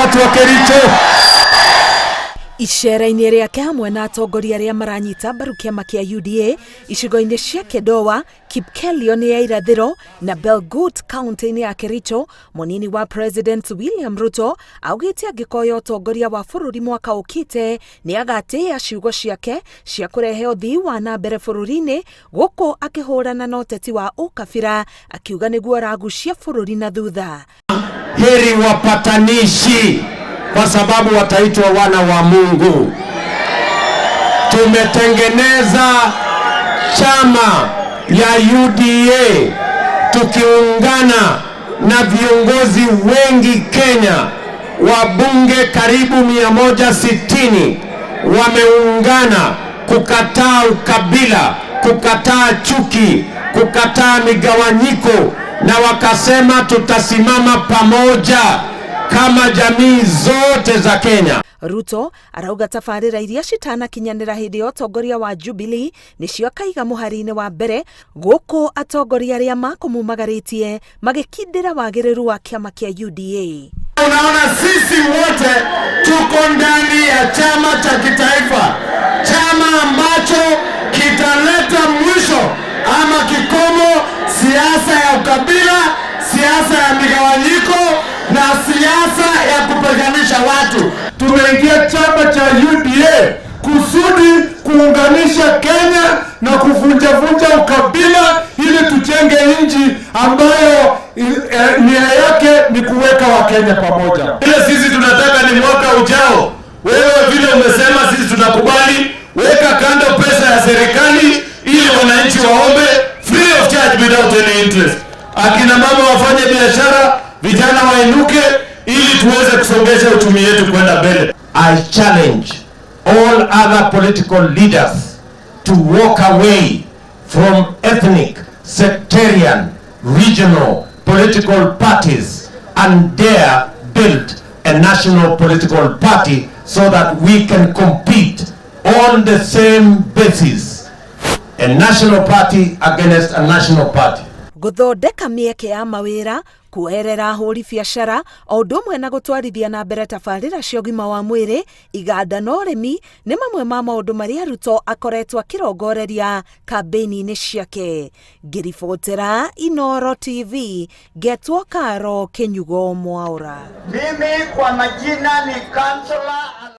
Watu wa Kericho. Icera-inĩ rĩake hamwe na atongoria arĩa maranyita mbaru kĩama kĩa UDA icigo-inĩ cia Kedowa, Kipkelion ya irathĩro na Belgut kaunti-inĩ ya Kericho, mũnini wa President William Ruto augĩte angĩkoya ũtongoria wa bũrũri mwaka ũkĩte nĩ agatĩĩa ciugo ciake cia kũrehe ũthii wa na mbere bũrũri-inĩ, gũkũ akĩhũrana na ũteti wa ũkabira akiuga nĩguo ũragucia bũrũri na thutha. Heri wapatanishi kwa sababu wataitwa wana wa Mungu. Tumetengeneza chama ya UDA tukiungana na viongozi wengi Kenya, wabunge karibu 160 wameungana kukataa ukabila, kukataa chuki, kukataa migawanyiko, na wakasema tutasimama pamoja kama jamii zote za Kenya. Ruto arauga tabarĩra iria citanakinyanĩra hĩndĩ ya ũtongoria wa Jubilee nĩcio akaiga mũhari-inĩ wa mbere, gũkũ atongoria arĩa makũmumagarĩtie magĩkindĩra wagĩrĩru wa kĩama kĩa UDA. Unaona, sisi wote tuko ndani ya chama cha kitaifa, chama ambacho kitaleta mwisho ama kikomo siasa ya ukabila, siasa ya migawanyiko na siasa ya kupiganisha watu. Tumeingia chama cha UDA kusudi kuunganisha Kenya na kuvunjavunja ukabila ili tujenge nchi ambayo nia yake ni kuweka Wakenya pamoja. Ile sisi tunataka ni mwaka ujao, wewe vile umesema, sisi tunakubali, weka kando pesa ya serikali ili wananchi waombe free of charge without any interest. Akina mama wafanye biashara, vijana wainuke, ili tuweze kusongesha uchumi yetu kwenda mbele. I challenge all other political leaders to walk away from ethnic, sectarian, regional political parties and dare build a national political party so that we can compete on the same basis, a national party against a national party. Gũthondeka mĩeke ya mawĩra, kuoerera ahũri biacara o ũndũ ũmwe na gũtwarithia na mbere tabarĩra cia ũgima wa mwĩrĩ, iganda na ũrĩmi nĩ mamwe ma maũndũ marĩa Ruto akoretwo akĩrongoreria kambĩini-inĩ ciake. Ngĩribotera Inoro TV, ngetwo Karo Kĩnyugo Mwaũra. Mimi kwa majina ni Kansela.